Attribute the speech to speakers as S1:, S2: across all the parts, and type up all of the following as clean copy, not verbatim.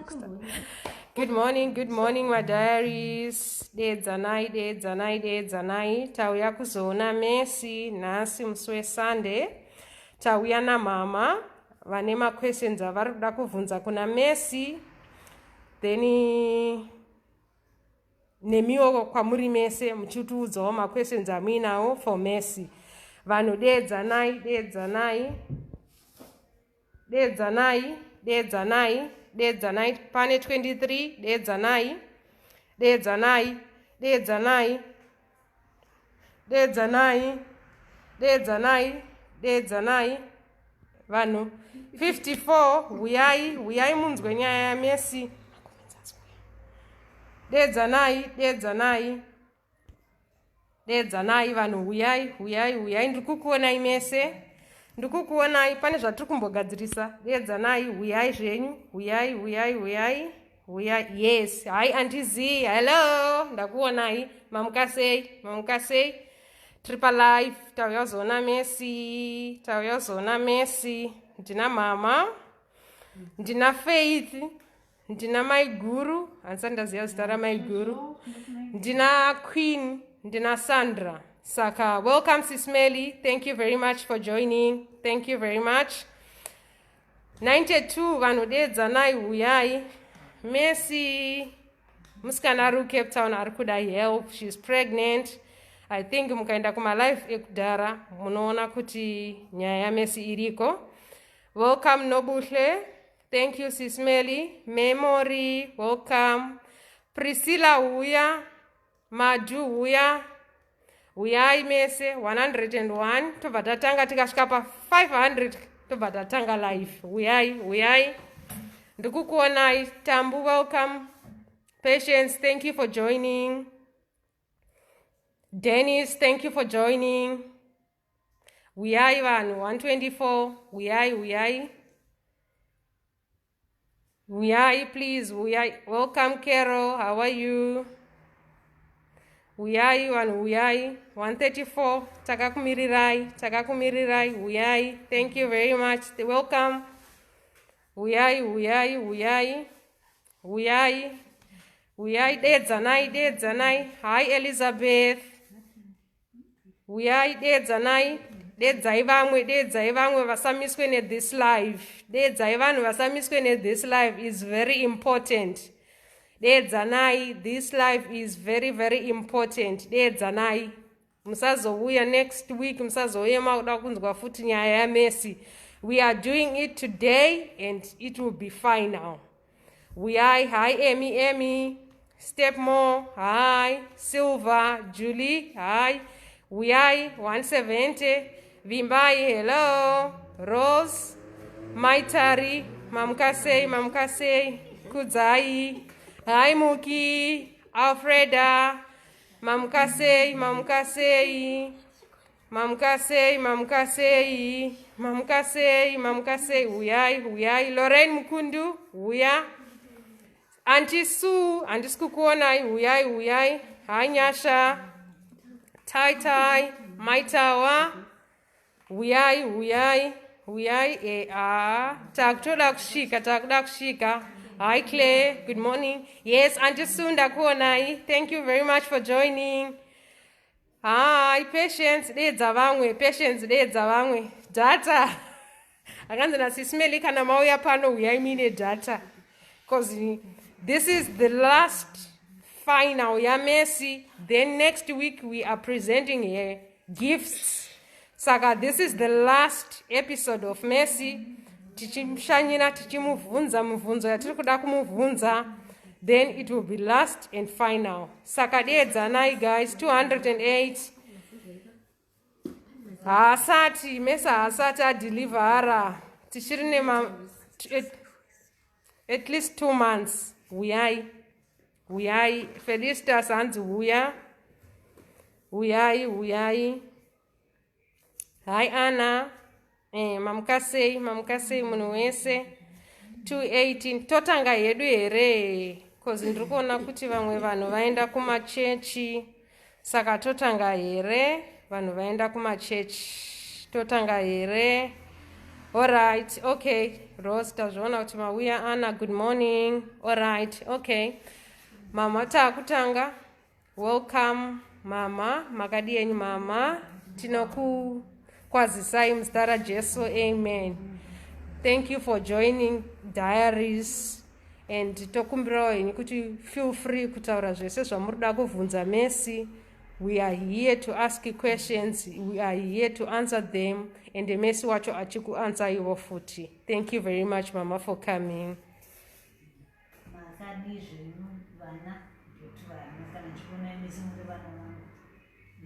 S1: Good morning, good morning, my diaries. Deedzanai, deedzanai, deedzanai. Tauya kuzoona Messi nhasi musi weSunday. Tauya namama vane maquestions avari kuda kubvunza kuna Messi. Then nemiwo kwamuri mese muchitiudzawo maquestions amuinawo for Messi. Vanhu deedzanai, deedzanai. Deedzanai, deedzanai, deedzanai. Pane 23, deedzanai, deedzanai, deedzanai, deedzanai, deedzanai, deedzanai. Vanhu 54, huyai, huyai munzwe nyaya yaMessi. Deedzanai, deedzanai, deedzanai. Vanhu huyai, huyai, huyai. Ndiri kukuonai mese, ndiri kukuonai. Pane zvatiri kumbogadzirisa. Deedzanai, huyai zvenyu, huyai, huyai, huyai, huyai. Yes, hi Auntie, hello, ndakuonai. Mamuka sei? Mamuka sei? Tiri palive, tauya kuzoona Messi, tauya kuzoona Messi. Ndina mama, ndina Faith, ndina Maiguru, handisati ndaziva zita raMaiguru, ndina Queen, ndina Sandra. Saka welcome, Sis Melly. Thank you very much for joining, thank you very much. 92 vanhu, deedzanai, huyai. Messi musikana ari kuCape Town ari kuda help. She's pregnant, I think. Mukaenda kumalive ekudhara munoona kuti nyaya yaMessi iriko. Welcome, Nobuhle. Thank you, Sis Melly. Memory, welcome. Priscilla, huya. Madu, huya. Huyai mese. 101, tobva tatanga. Tikasvika pa500 tobva tatanga live. Huyai, huyai, ndikukuonai. Tambu, welcome. Patience, thank you for joining. Dennis, thank you for joining. Huyai vanhu. 124, huyai, huyai, huyai, please, huyai. Welcome, Carol, how are you? Huyai vanhu, huyai. 134, takakumirirai, takakumirirai, huyai. Thank you very much, welcome. Huyai, huyai, huyai, huyai, huyai. Deedzanai, deedzanai. Hi, Elizabeth. Huyai, deedzanai, deedzai vamwe, deedzai vamwe vasamiswe nethis live. Deedzai vanhu vasamiswe nethis live, is very important. Deedzanai, this live is very very important. Deedzanai, musazouya next week, musazouya makuda kunzwa futi nyaya yaMessi. We are doing it today and it will be final. Huyai. Hi, Emy, Emy Stepmore, hi. Silver, Julie, hi. Huyai. 170, Vimbai, hello. Rose, Maitari, mamukasei? Mamukasei? Kudzai, hi. Muki, Alfreda, mamukasei? Mamukasei? Mamukasei? Mamukasei? Mamukasei? Mamukasei? Huyai, huyai. Lorraine Mukundu, huya. Auntie Sue, handisi kukuonai. Huyai, huyai. Hi, Nyasha, tai tai, Maitawa, huyai, huyai, huyai. E a, takutoda kusvika, takuda kusvika. Hi, Claire, good morning. Yes, Auntie Sue, ndakuonai. Thank you very much for joining. Hi, Patience, deedza vamwe. Patience, deedza vamwe. Data akanzi naSis Melly, kana mauya pano huyai muine data, because this is the last final yaMessi. Then next week we are presenting her gifts. Saka this is the last episode of Messi, tichimushanyira, tichimubvunza mibvunzo yatiri kuda kumubvunza. Then it will be last and final. Saka deedzanai, guys. 208. Haasati Messi, haasati adhilivhara. Tichiri nema at least 2 months. Huyai, huyai. Felistas hanzi huya. Huyai, huyai. Hi, Anna. Mamuka sei? Mamuka sei munhu wese? 218, totanga hedu here? 'Cause ndiri kuona kuti vamwe vanhu vaenda kumachechi. Saka totanga here? Vanhu vaenda kumachechi, totanga here? Alright, okay. Rose, tazviona kuti mauya. Anna, good morning. Alright, okay. Mama, taakutanga. Welcome, mama. Makadi yenyu, mama. Tinokukwazisai muzita raJesu. Amen. Thank you for joining Diaries and tokumbirawo henyu kuti feel free kutaura zvese zvamuri kuda kuvhunza Mercy. We are here to ask questions, we are here to answer them, and Mercy wacho achikuanswer ivo futi. Thank you very much, mama, for coming.
S2: Makadi zvenyu, vana? Ndoti vana, kana ndichiona mese muri vana vangu.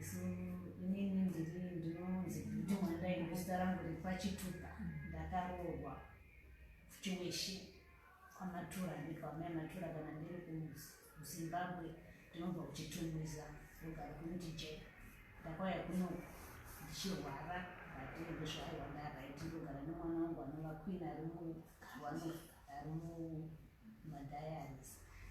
S2: Isu, inini ndiri, ndinonzi Beauty Mwandai, ndozita rangu repachitupa. Ndakaroorwa Chiweshe, kwaMatura, ndibva mai Matura. Kana ndiri kuZimbabwe, ndinobva kuChitungwiza, ndogara kuMt Jack. Ndakauya kunoku ndichirwara, but ndozvarwa ndaright. Ndogara nemwana wangu anova Queen, ari ari mumadiaries.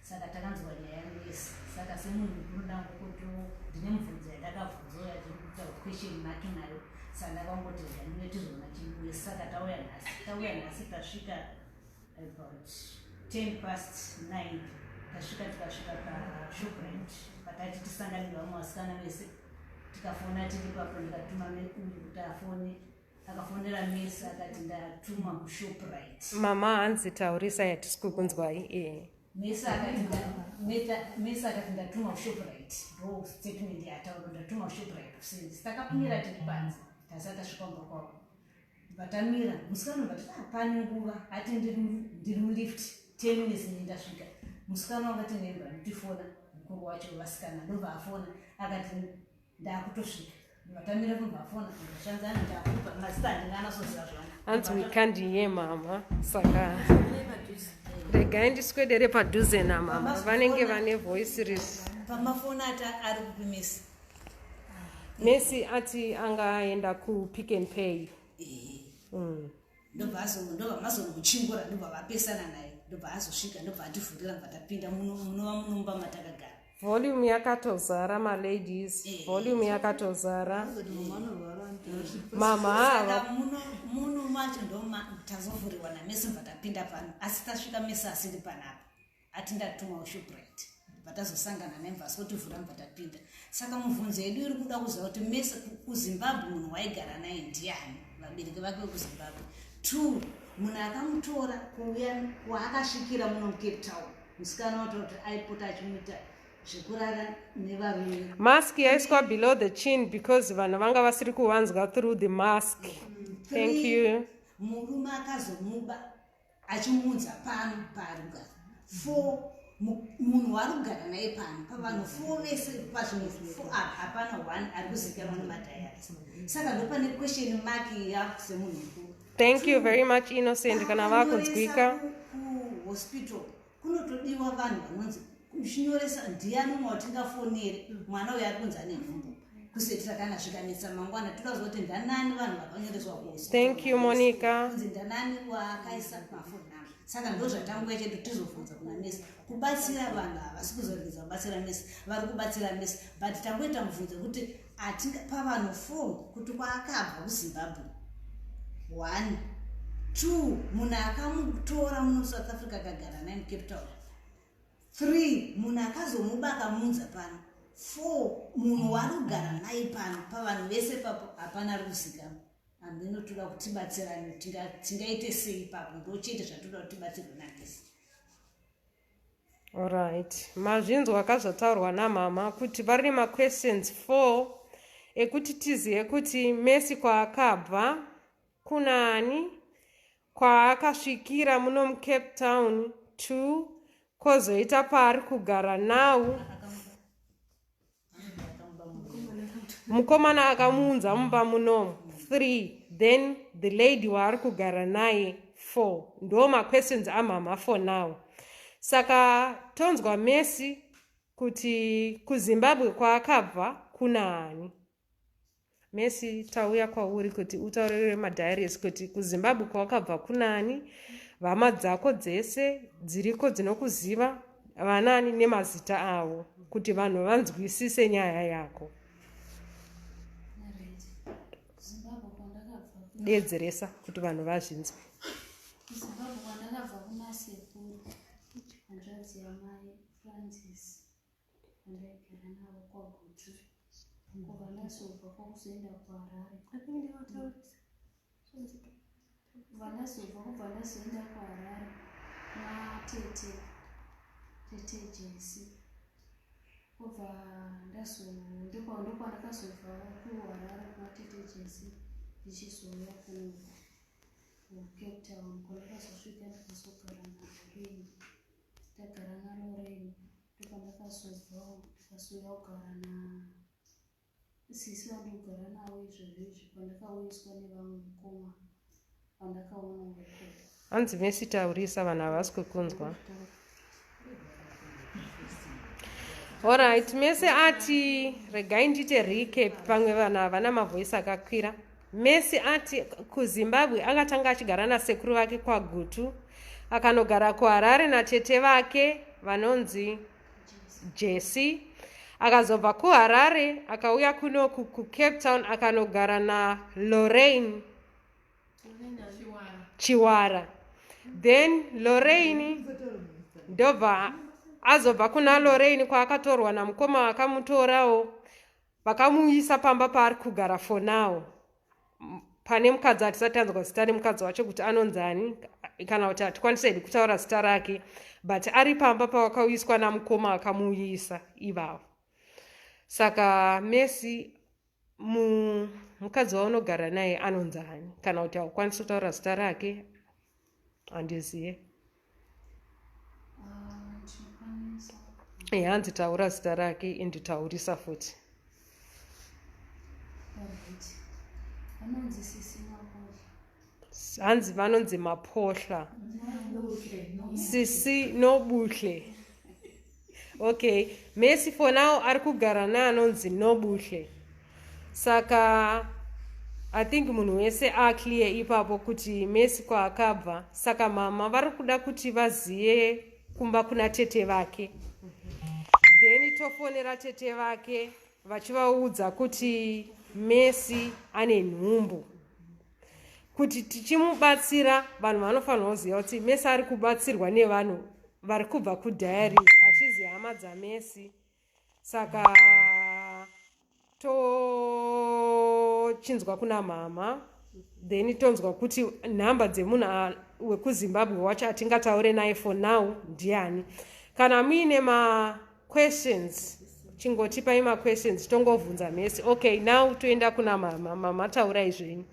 S2: Saka takanzwa nyaya yangu yese. Saka semunhu mukuru, ndangokoto ndine mubvunzo yandakabvunzawo yatiri kuita question mark nayo. Saka ndakangoti rega tizoona chinguve. Saka tauya nhasi, tauya nhasi, tasvika about 10 past 9. Tasvika, tikasvika paShoprite patati tisangane nevamwe vasikana vese. Tikafona tiri papo, ndikatuma uyu kuti afone. Akafonera Mercy, akati ndatuma kuShoprite.
S1: Mama, hanzi taurisa, yatisi kukunzwai e.
S2: Mercy akati ndatuma kuShoprite. Ndo statement yataura, ndatuma kuShoprite kuseni. Takakumira tiri panze, tasati tasvika kumba kwavo. Vatamira, musikana vatati hapane nguva, ati ndiri mulift, 10 minutes ini ndasvika. Musikana wakati nemba nditifona, mukuru wacho vasikana, ndobva afona akati ndakutosvika. Vatamira, ndobva afona ndashanzana ndakupa mazita, handinganasoziva zvangu.
S1: Hanzi we can't hear mama, saka regai ndiswedere padhuze namama, vanenge vane voice risi.
S2: Pamafoni ati ari kupi Mercy?
S1: Mercy ati angaenda kuPick and Pay.
S2: Ndobva mazonomuchingura, ndobva vapesana naye, ndobva azosvika, ndobva ativhurira, ndobva tapinda munova munomba matakagara.
S1: Volume yakatozara, maladies. Volume yakatozara, mama.
S2: Saka muno macho ndo tazovhurirwa naMercy, ndobva tapinda pano. Asi tasvika, Mercy asiri panapa, ati ndatuma kuShoprite. Vatazosangana naye, mva asikotivhura, mubva tapinda. Saka mubvunzo yedu iri kuda kuziva kuti Mercy kuZimbabwe munhu waigara naye ndiani, vabereki vake vekuZimbabwe. Two, munhu akamutora kuuya kwaakasvikira muno muCape Town, musikana wataura kuti aipota achimuita zvekurara nevarume.
S1: Mask yaiswa below the chin because vanhu vanga vasiri kuvanzwa through the mask. Thank
S2: Three,
S1: you.
S2: Murume akazomuba achimuunza pano paari kugara. Four, munhu waari kugara naye pano. Pavanhu four vese, pazvinhu four apa, hapana one ari kuzivikanwa nemadiaries. Saka ndopane question mark yaku semunhu mukuru.
S1: Thank you very much, Innocent, kana vakunzwika.
S2: Kuhospital kunotodiwa vanhu vanonzi uchinyoresa, ndiani umwe watingafonere mwana uyo ari kunzi ane nhumbu, kusetira kana zvikanetsa mangwana. Toda kuziva kuti ndanani vanhu vakanyoreswa kuhospital.
S1: Thank you, Monica.
S2: Kunzi ndanani waakaisa mafoni namba. Saka ndo zvatanguva chedu tizobvunza kuna Mercy. Kubatsira vanhu havasi kuzoregedza kubatsira Mercy, vari kubatsira Mercy, but tangoita mubvunzo wekuti atinga pavanhu four, kuti kwaakabva kuZimbabwe, one, two, munhu akamutora muno South Africa akagara naye muCape Town, three, munhu akazomuba akamuunza pano, four, munhu waari kugara naye pano. Pavanhu vese papo hapana ari kuzikanwa. Hameno, toda kutibatsirani, tingaite sei ipapo? Ndo chete zvatoda kuti tibatsirwe naMercy.
S1: Alright, mazvinzwa kazvataurwa namama kuti vari nemaquestions four ekuti tizive kuti Mercy kwaakabva kunani, kwaakasvikira muno muCape Town, two, kwozoita paari kugara now, mukomana akamuunza mumba munomu, three, then the lady waari kugara naye, four. Ndo maquestions amama for now. Saka tonzwa Mercy kuti kuZimbabwe kwaakabva kuna ani. Mercy, tauya kwauri kuti utaurire madiaries kuti kuZimbabwe kwawakabva kunani, hama dzako dzese dziriko dzinokuziva vanani nemazita avo, kuti vanhu vanzwisise nyaya yako.
S3: Zimbabwe kwandakabva.
S1: Deedzeresa kuti vanhu vazvinzwe.
S3: KuZimbabwe kwandakabva kuna sekuru, hanzvadzi yamai Francis, vandaigara navo kwaGutu. Kubva ndazobva kwakuzoenda kuHarare. Kubva ndazobva kubva ndazoenda kuHarare natete, tete Jesi. Kubva ndazo ndokwandakazobva kuHarare kwatete Jesi ndichizouya kuno kuCape Town kwandakazosvika ndikazogara naLorraine. Ndagara naLorraine ndokwandakazobvawo ndikazouya kugara na sisi vandinogara navo izvozvo izvi kwandakauyiswa nevamwe mukoma vandakaona ikoko.
S1: Hanzi Messi taurisa, vanhu havasi kukunzwa. Alright, Messi ati regai ndiite recap, pamwe vanhu havana mavoice akakwira. Messi ati kuZimbabwe akatanga achigara nasekuru vake kwaGutu, akanogara kuHarare natete vake vanonzi Jesse, akazobva kuHarare akauya kuno kuCape Town akanogara naLorraine Chiwara. Then Lorraine ndobva azobva kuna Lorraine kwaakatorwa namukoma vakamutorawo vakamuisa pamba paari kugara for now. Pane mukadzi, hatisati tanzwa zita remukadzi wacho kuti anonzani, kana kuti hatikwanisi hedu kutaura zita rake, but ari pamba pavakauyiswa namukoma vakamuuyisa ivavo. Saka Messi, mukadzi waunogara naye anonzani, kana kuti haukwanisi kutaura zita rake, handiziye.
S3: Ah, ndinokwanisa.
S1: Hanzi taura zita rake, inditaurisa futi.
S3: Alright. Vanonzi sisi Mapohla.
S1: Hanzi vanonzi Mapohla, sisi Nobuhle. Okay, Messi for now ari kugara neanonzi Nobuhle. Saka I think munhu wese aclear ipapo kuti Messi kwaakabva. Saka mama vari kuda kuti vaziye kumba kuna tete vake, then tofonera tete vake vachivaudza kuti Messi ane nhumbu, kuti tichimubatsira. Vanhu vanofanira kuziva kuti Messi ari kubatsirwa nevanhu vari kubva kudiaries, achizi hama dzaMessi. Saka tochinzwa kuna mama, then tonzwa kuti nhamba dzemunhu wekuZimbabwe wacho atingataure naye for now ndiani. Kana muine maquestions, chingotipai maquestions, tongovhunza Messi. Okay, now toenda kuna mama. Mama, taurai zvenyu.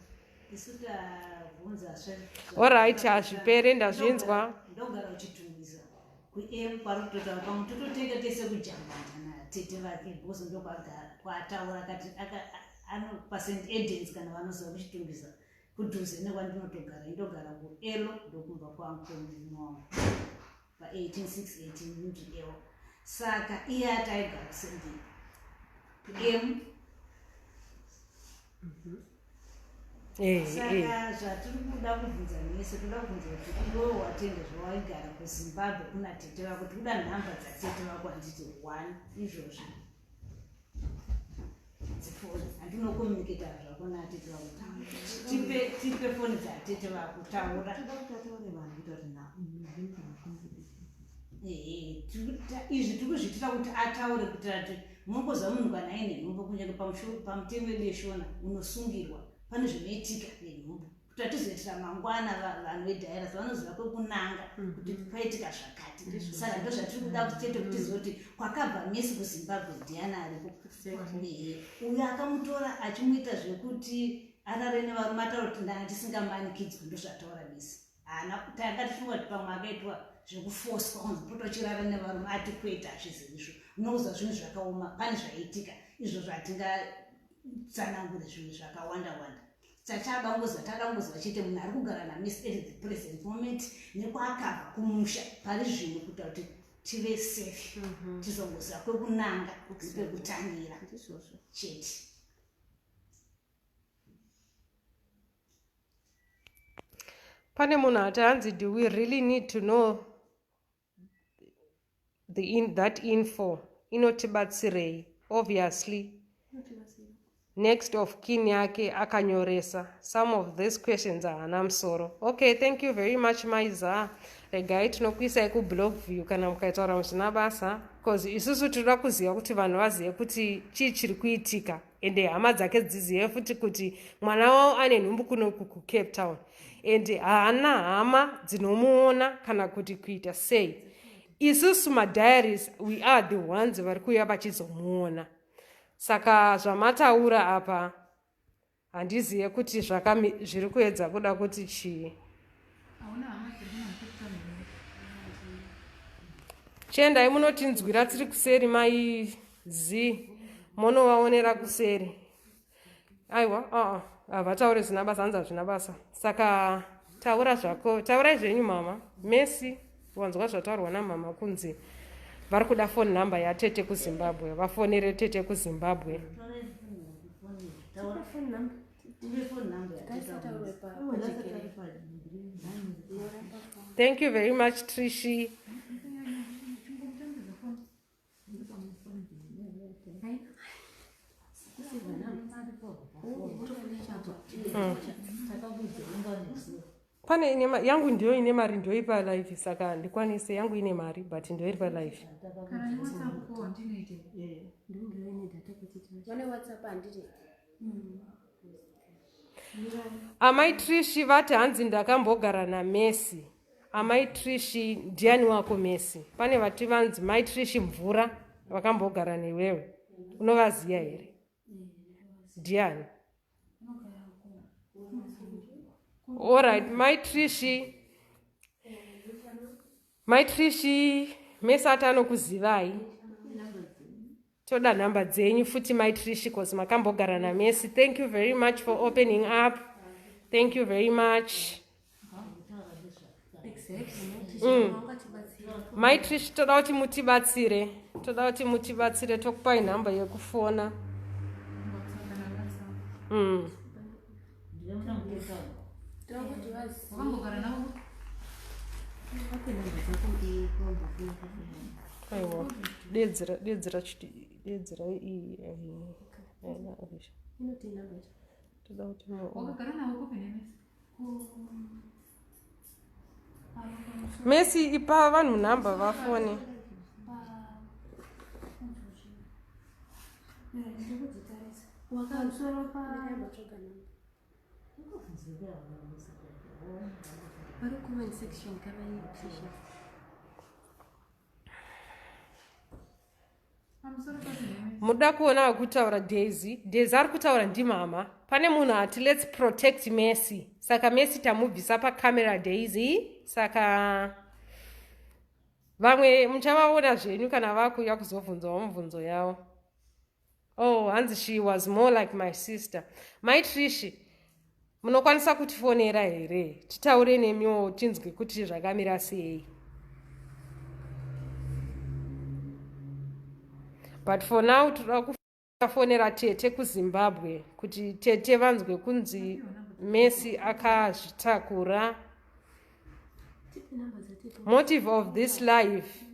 S2: Isu tabvunza.
S1: Alright, hazvipere, ndazvinzwa.
S2: Ndogara uchitumbiza kuM kwari kutotaura, pamwe tototenga tese kujambanja natete vake, because ndokwagara kwataura akati paSt Edens, kana vanoziva kuchitumbiza kudhuze nekwandinotogara. Indogara kuElo, ndokumba kwangu kwemurume wangu pa18618 Newton L. Saka iye ati aigara kuSt M. Saka zvatiri kuda kubvunza mese, toda kubvunza kuti iwewe watende zvawaigara kuZimbabwe kuna tete vako, tikuda nhamba dzatete vako, handiti? One izvozvi dzifoni, handinokomuniketa zvako natete vako, tipe foni dzatete vako, taura. Ehe, izvi tiri kuzviitira kuti ataure, kuitira kuti munongoziva munhu kana aine nhumbu, kunyange pamutemo wedu yeshona unosungirwa, pane zvinoitika nenhumbu, kuti atizoitira mangwana vanhu vedhairas vanoziva kwekunanga kuti kwaitika zvakati. Saka ndo zvatiri kuda kuti chete kuti tizive kuti kwakabva Messi kuZimbabwe ndiani ariko. Ehe, uyo akamutora achimuita zvekuti arare nevarume, ataura kuti ndanga tisingamanikidzwi, ndo zvataura Messi. Haana, tanga tifunga kuti pamwe akaitwa zvekufoswa kunzi pota uchirara nevarume, ati kwete, hazvizivisvo. Unokuziva zvinhu zvakaoma, pane zvaitika izvo zvatingatsanangure, zvinhu zvakawanda wanda. Chachada kungoziva, tada kungoziva chete munhu ari kugara naMiss at the present moment nekwaakabva kumusha pari zvino, kuita kuti tive safe, tizongoziva kwekunanga nepekutangira chete.
S1: Pane munhu ati hanzi, "Do we really need to know that info? Inotibatsirei?" Obviously. Next of kin yake akanyoresa. Some of these questions haana musoro. Okay, thank you very much Maiza. Regai tinokuisai kublog view kana mukaitaura musina basa, bcause isusu tinoda kuziva kuti vanhu vazive kuti chii chiri kuitika, ende hama dzake dzizive futi kuti mwana wavo ane nhumbu kunoku kuCape Town, and haana hama dzinomuona kana kuti kuita sei. Isusu madiaries, we are the ones vari kuuya vachizomuona. Saka zvamataura apa handizive kuti zviri kuedza kuda kuti chii.
S4: Hauna hama dziri kuna muCape Town here?
S1: Chiendai munotinzwira tiri kuseri, mai Z, monovaonera kuseri. Aiwa, aa, havatauri zvina basa, hanzi hazvina basa. Saka taura zvako, taurai zvenyu mama Messi. Wanzwa zvataurwa namama kunzi vari kuda phone number yatete kuZimbabwe, vafonere tete kuZimbabwe.
S2: Taura
S5: Phone number.
S2: Upe phone number.
S5: Ngaisataurwe pajekerere.
S1: Thank you very much, Trishi.
S4: Chingomutambidza foni.
S2: Takakudza unganesu.
S1: Pane ine yangu ndiyo ine mari, ndiyo iri palive, saka handikwanise. Yangu ine mari but ndiyo iri palive.
S4: Kana neWhatsApp ko handinoite.
S5: Vane WhatsApp handiti?
S1: Amai Trishi vati hanzi ndakambogara naMessi. Amai Trishi, ndiani wako Messi? Pane vati vanzi Mai Trishi mvura vakambogara newewe, unovaziya here? Ndiani? Alright, Mai Trishi, Mai Trishi, Messi ati anokuzivai. Toda nhamba dzenyu futi, Mai Trishi, cause makambogara naMessi. Thank you very much for opening up. Thank you very much. Mai Trish, toda kuti mutibatsire, toda kuti mutibatsire. Tokupai nhamba yekufona.
S4: Kana WhatsApp.
S2: Ndinoona muCape Town.
S5: Toda kuti vazive.
S4: Wakambogara navo?
S1: Aiwa, dedzera, dedzera, dedzera iyi. Aina Aisha. Toda kuti
S4: Wakagara navo kupi neMessi?
S1: Messi, ipa vanhu nhamba vafone.
S5: Ndikudzitarisa.
S3: Pamusoro pa
S5: Ndakambotsvaga namba.
S6: Vari comment section kavaipisha.
S4: Pamusoro papi neMessi?
S1: Muda kuona vakutaura Daisy. Daisy ari kutaura ndimama. Pane munhu ati let's protect Messi, saka Messi tamubvisa pacamera, Daisy. Saka vamwe muchavaona zvenyu kana vakuuya kuzobvunzawo mubvunzo yavo. Oh, hanzi she was more like my sister. Mai Trishi, munokwanisa kutifonera here titaure nemiwo tinzwe kuti zvakamira sei? But for now toda kufonera tete kuZimbabwe kuti tete vanzwe kunzi Messi akazvitakura.
S6: Tipe namba dzatete.
S1: Motive of this life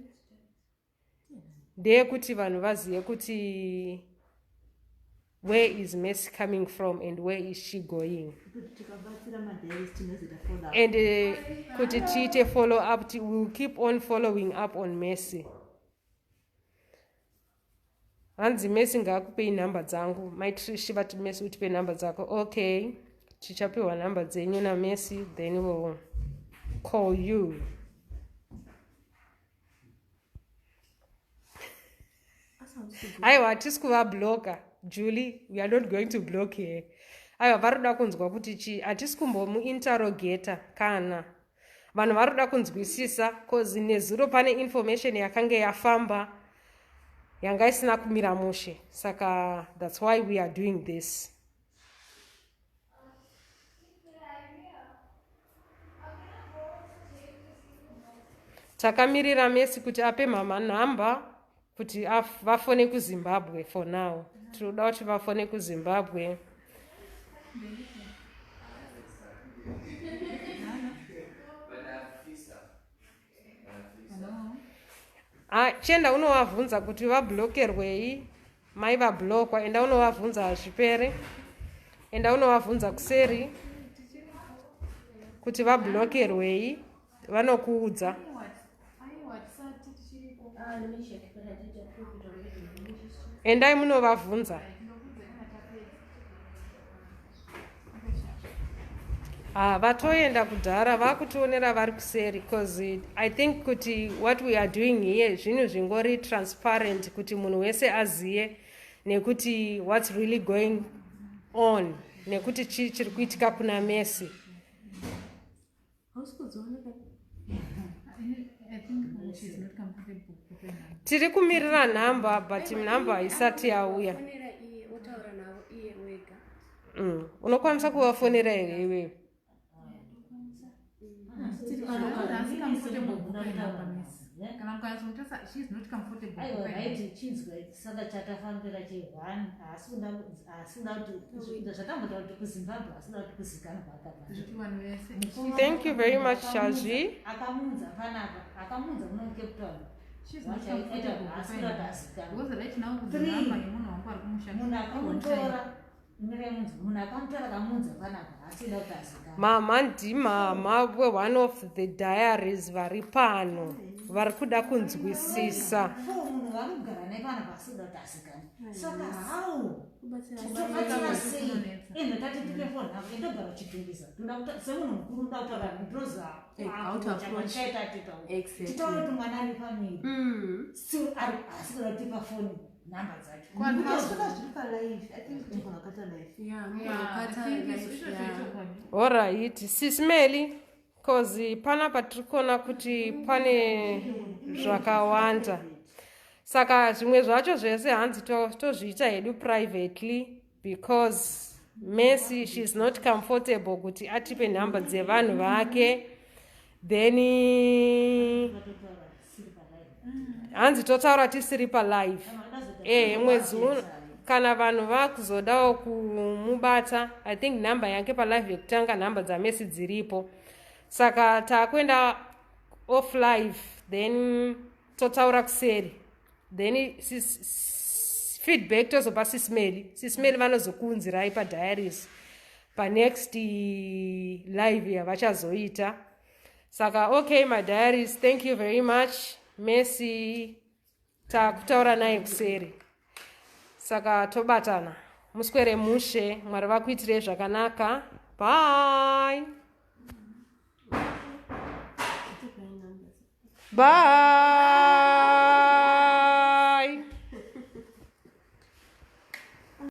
S1: ndeyekuti vanhu vazive kuti where is Messi coming from and where is she going.
S7: Kuti tikabatsira madiaries tinozoita follow up.
S1: And kuti tiite follow up, we will keep on following up on Messi. Hanzi Messi ngaakupei nhamba dzangu. Maitrishi vati Messi utipe nhamba dzako. Okay, tichapiwa nhamba dzenyu naMessi, then we'll call you. Aiwa, hatisi kuvabloka, Julie. We are not going to block here. Aiwa, vari kuda kunzwa kuti chii. Hatisi kumbomuinterrogata kana vanhu vari kuda kunzwisisa, cause nezuro pane information yakange yafamba yanga isina kumira mushe, saka that's why we are doing this. Takamirira Messi kuti ape mama nhamba kuti vafone kuZimbabwe. For now tinoda kuti vafone kuZimbabwe.
S4: Hello.
S1: Ah, chienda unovabvunza kuti vablokerwei. Mai vablokwa, enda unovabvunza, hazvipere. Enda unovabvunza kuseri kuti vablokerwei, vanokuudza.
S4: Aiwa, tisati tichiripo.
S6: Ah, let me check, but I did approve it already. Let me just check.
S1: Endai munovabvunza.
S4: Ndokudza kana tapedza.
S1: Ah, vatoenda kudhara, vakutionera vari kuseri, because I think kuti what we are doing here zvinhu zvingori transparent kuti munhu wese aziye nekuti what's really going on, nekuti chii chiri kuitika kuna Messi.
S6: Hausi kudziona ka?
S4: I think she's not comfortable kupe number.
S1: Tiri kumirira nhamba, but nhamba haisati yauya.
S5: Fonera iye, otaura navo iye wega.
S1: Unokwanisa kuvafonera here iwewe?
S4: Haasi comfortable kupe number, miss. Kana mukanyatsomutarisa, she is not comfortable
S2: Aiwa.
S4: kupe number.
S2: Raiti, chinzwa, saka chatafambira chehwani, haasi kuda kuti zvakambotaura kuti kuZimbabwe haasi kuda kuti kuzikanwa kwakabva.
S4: Zvekuti vanhu vese.
S1: Thank you very much, Shazvi.
S2: Akamuunza panapa, akamuunza kuno Cape Town.
S4: She's not comfortable
S2: Haasi
S4: kupe
S2: kuda kuti
S4: number.
S2: azikanwa.
S4: Because right now
S2: Three.
S4: kuZimbabwe nemunhu wangu ari kumusha.
S2: Munhu akamutora, munhu munhu akamutora, akamuunza panapa, haasi kuda kuti azikanwa.
S1: Mama ndimama we-one of the diaries vari pano vari kuda kunzwisisa.
S2: Four, munhu vari kugara naye panapa haasi kuda kuti azikanwa, saka how
S6: Kubatsira.
S2: tobatsira sei? Ende tati tipe phone namba, endogara uchitungisa. Ndoda semunhu mukuru ndoda kutaura, ndinoziva
S6: Eh, how to approach.
S2: chaita.
S6: Exactly.
S2: Titaure kuti mwana ari pamiri, still ari haasi kuda kutipa phone namba dzacho.
S7: Saka zviri palive, I think tinogona kukata live.
S6: Yeah,
S4: Yeah,
S6: munokata
S4: I think
S6: life,
S4: izvozvo
S6: yeah.
S4: ichokwadi.
S1: Alright, sismeli, cause panapa tiri kuona kuti pane zvakawanda, saka zvimwe zvacho zvese hanzi tozviita hedu privately because Messi, she's not comfortable kuti atipe nhamba dzevanhu vake. Then hanzi totaura tisiri palive. Mwedzi uno kana vanhu vakuzodawo kumubata, I think nhamba yake palive yekutanga, nhamba dzaMessi dziripo, saka taakuenda off live, then totaura kuseri, then feedback tozopa sismeli. Sismeli vanozokuunzirai padiaries panext live yavachazoita. Saka okay, my diaries, thank you very much. Messi takutaura naye kuseri, saka tobatana. Muswere mushe, Mwari vakuitirei zvakanaka. Bye bye.